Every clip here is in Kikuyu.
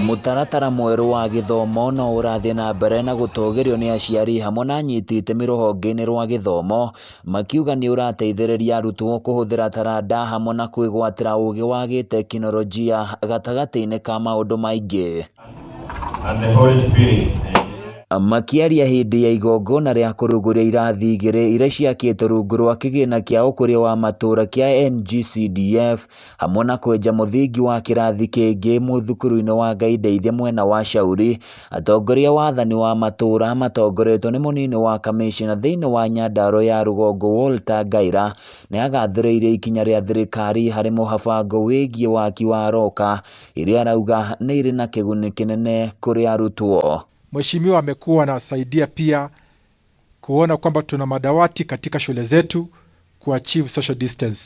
Mũtaratara mwerũ wa gĩthomo no ũrathiĩ na mbere na gũtũgĩrio nĩ aciari hamwe na anyiti itemi rũhonge-inĩ rwa gĩthomo, makiuga nĩ ũrateithĩrĩria arutwo kũhũthĩra taranda hamwe na kwĩgwatĩra ũgĩ wa gĩtekinoronjia gatagatĩ-inĩ ka maũndũ maingĩ. And the Holy Spirit. Makĩaria hĩndĩ ya igongona rĩa kũrugũria irathi igĩrĩ iria ciakĩtwo rungu rwa kĩgĩna kĩa ũkũria wa matũũra kĩa NGCDF hamwe na kwenja mũthingi wa kĩrathi kĩngĩ thukuru-inĩ wa Ngai Ndeithia mwena wa Shauri, atongoria a wathani wa matũũra matongoretio nĩ mũnini wa kamĩcĩna thĩinĩ wa Nyandarua ya rũgongo Walter Ngaira nĩ agathĩrĩirie ikinya rĩa thirikari harĩ mũbango wĩgiĩ waki wa roka iria arauga nĩ irĩ na kĩguni kĩnene kũrĩ arutwo. Mheshimiwa amekuwa anasaidia pia kuona kwamba tuna madawati katika shule zetu kuachieve social distance,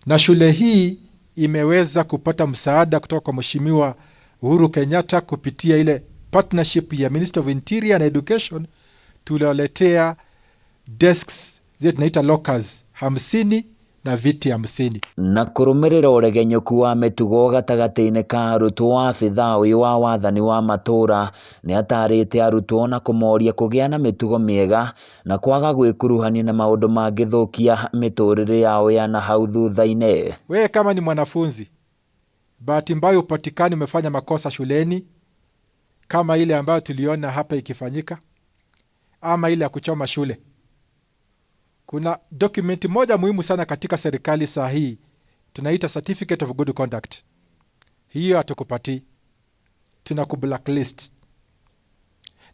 na shule hii imeweza kupata msaada kutoka kwa Mheshimiwa Uhuru Kenyatta kupitia ile partnership ya Minister of Interior and Education. Tuliwaletea desks zile tunaita lockers 50 na viti 50. Na kũrũmĩrĩra ũregenyũku wa mĩtugo gatagatĩ-inĩ ka arutwo, abithaa ũyũ wa wathani wa matũũra nĩ atarĩte arutwo na kũmoria kũgĩa na mĩtugo mĩega na kwaga gwĩkuruhania na maũndũ mangĩthũkia mĩtũrĩre yao ya nahau thutha-inĩ. Wewe kama ni mwanafunzi, bahati mbaya upatikani umefanya makosa shuleni kama ile ambayo tuliona hapa ikifanyika ama ile ya kuchoma shule, kuna document moja muhimu sana katika serikali saa hii tunaita certificate of good conduct. Hiyo hatukupatii, tuna kublacklist.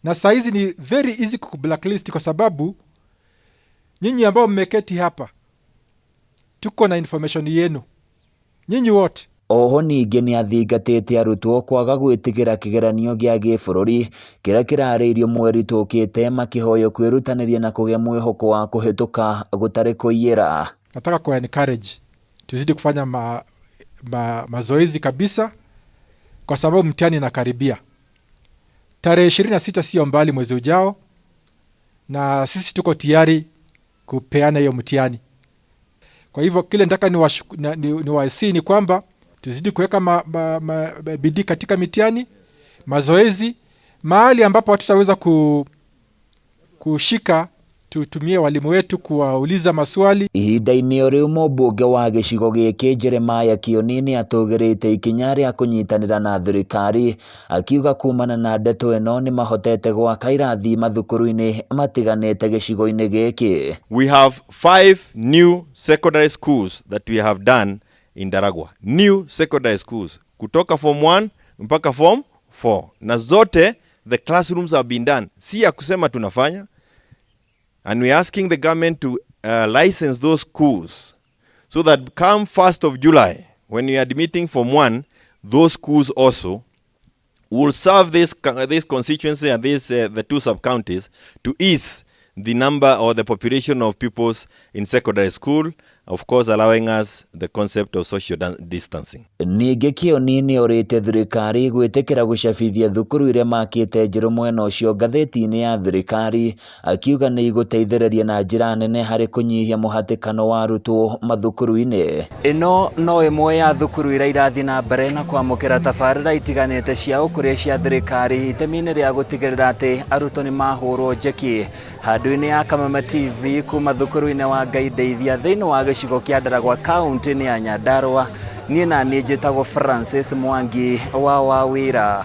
Na saa hizi ni very easy kukublacklist kwa sababu nyinyi ambao mmeketi hapa tuko na information yenu nyinyi wote. Oho ningĩ nĩ athingatĩte arutwo kwaga gwĩtigĩra kĩgeranio gĩa gĩbũrũri kĩrĩa kĩrarĩirio mweri tũkĩte, makĩhoywo kwĩrutanĩria na kũgĩa mwĩhoko wa kũhĩtũka gũtarĩ kũiyĩra. Nataka ku encourage tuzidi kufanya mazoezi kabisa, kwa sababu mtihani inakaribia. Tarehe 26 sio mbali, mwezi ujao, na sisi tuko tayari kupeana hiyo mtihani. Kwa hivyo kile nataka niwasihi ni kwamba tuzidi kuweka bidii katika mitihani, mazoezi, mahali ambapo hatutaweza kushika tutumie walimu wetu kuwauliza maswali. Ihinda-inĩ o rĩu, mũmbunge wa gĩcigo gĩkĩ Jeremiah Kioni nĩ atũgĩrĩte ikinya rĩa kũnyitanĩra na thirikari, akiuga kumana na ndeto ĩno nĩ mahotete gwaka irathi mathukuru-inĩ matiganĩte gĩcigo-inĩ gĩkĩ. We have 5 new secondary schools that we have done in Ndaragwa. New secondary schools kutoka form 1 mpaka form 4, na zote the classrooms have been done. Si ya kusema tunafanya, and we are asking the government to license those schools so that come 1st of July, when we are admitting form 1, those schools also will serve this constituency and the 2 sub-counties to ease the number or the population of pupils in secondary school, of course allowing us the concept of social distancing. Ningĩ Kioni nĩ orĩtie thirikari gwĩtĩkĩra gũcabithia thukuru iria makĩte njerũ mwena ũcio ngathĩti-inĩ ya thirikari, akiuga nĩ igũteithĩrĩria na njĩra nene harĩ kũnyihia mũhatĩkano wa arutwo mathukuru-inĩ. Ĩno no ĩmwe ya thukuru iria irathiĩ na mbere na kwamũkĩra tabarĩra itiganĩte cia ũkũria cia thirikari itemi-inĩ rĩa gũtigĩrĩra atĩ arutwo nĩ mahũrwo njeki. Handũ-inĩ ya Kameme TV kuma thukuru-inĩ wa Ngai Ndeithia thĩinĩ wa gĩcigo kĩa Ndaragwa kaunti-inĩ ya Nyandarua, niĩ na niĩ njĩtagwo Francis Mwangi wa Wawira.